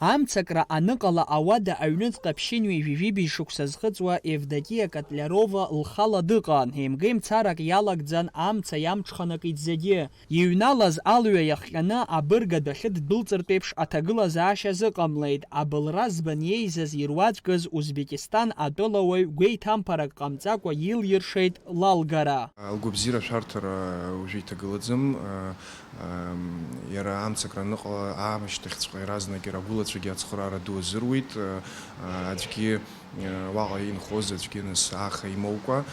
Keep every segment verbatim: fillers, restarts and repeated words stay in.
Амцакра аныҟала ауада аҩныҵҟа ԥшьынҩажәи жәибжь шықәса зхыҵуа Евдокиа Котлярова лхала дыҟан, еимгеимцарак иалагӡан амца иамҽханакит зегьы. Иҩналаз алҩа иахҟьаны абырг адәахьы ддәылҵыртә еиԥш аҭагылазаашьа азыҟамлеит, абылра збан иеизаз ируаӡәкыз Узбекистан атәылауаҩ гәеиҭамԥарак ҟамҵакәа илиршеит лалгара. Лгәабзиара шәарҭара уажәы иҭагылаӡам. Иара амцакра аныҟала аамышьҭахьҵәҟьа иаразнак иара агәылацәагьы ацхыраара ду азыруит. Аӡәгьы, уаҟа инхоз аӡәгьы нас ааха имоукәа,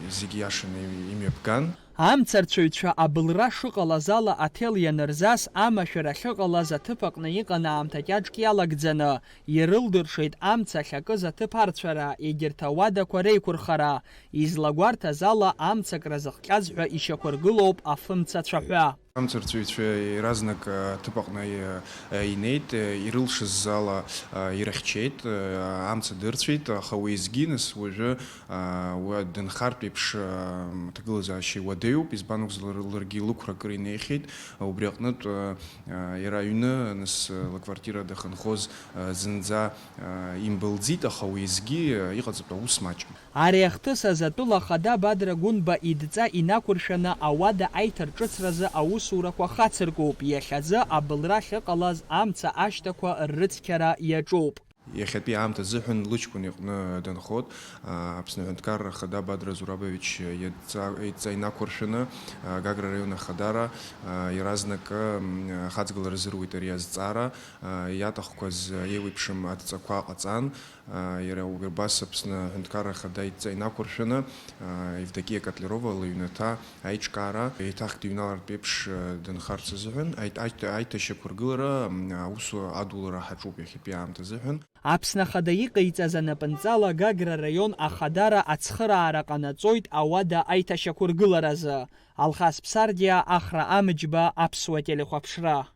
зегьы иашаны имҩаԥган. Амцарцәаҩцәа абылра шыҟалаз ала аҭел ианырзас, амашәыр ахьыҟалаз аҭыԥ аҟны иҟан аамҭа кьаҿк иалагӡаны, ирылдыршеит амца ахьакыз аҭыԥ арцәара, егьырҭ ауадақәа реиқәырхара. Излагәарҭаз ала, амцакра зыхҟьаз ҳәа ишьақәыргылоуп афымца цәаҳәа. Амцарцәаҩцәа иаразнак, а, аҭыԥ аҟны и-, а, инеит, а, ирылшаз ала, а, ирыхьчеит, а, амца дырцәеит, аха уеизгьы нас уажәы, а, уа дынхартә еиԥш, а, аҭагылазаашьа иуадаҩуп, избан акәзар, лар-, ларгьы лықәра акыр инеихьеит, а, убри аҟнытә, а, а, иара аҩны нас, а, лыквартира дахьынхоз, а, зынӡа, а, имбылӡит, аха уеизгьы, а, иҟаҵатәу аус маҷым. Ари ахҭыс азы атәыла ахада Бадра Гәынба идҵа инақәыршәаны ауада аиҭарҿыцразы аусурақәа хацыркуп, иахьазы абылра ахьыҟалаз амца ашьҭақәа ррыцқьара иаҿуп. Иахьатәи аамҭа азыҳәан лыҷкәын иҟны данхот, а, Аԥсны Аҳәынҭқарра Ахада Бадра Зурабович идҵа, идҵа инақәыршәаны, а, Гагра араион Ахадара, а, иаразнакы, м, ахаҵгылара азыруит ари азҵаара, а, иаҭахқәаз еиуеиԥшым адҵақәа ҟаҵан, Иара убас Аԥсны Аҳәынҭқарра Ахада идҵа инақәыршәаны, Евдокиа Котлярова лыҩнаҭа аиҿкаара еиҭах дыҩналартә еиԥш дынхарц азыҳәан аит-, аит-, аиҭашьақәыргылара аус адулара ҳаҿуп иахьатәи аамҭа азыҳәан. Аԥсны Ахада иҟаиҵаз анапынҵала Гагра араион Ахадара ацхыраара ҟанаҵоит ауада аиҭашьақәыргыларазы. Алхас Ԥсардиа, Ахра Амыџьба, Аԥсуа телехәаԥшра.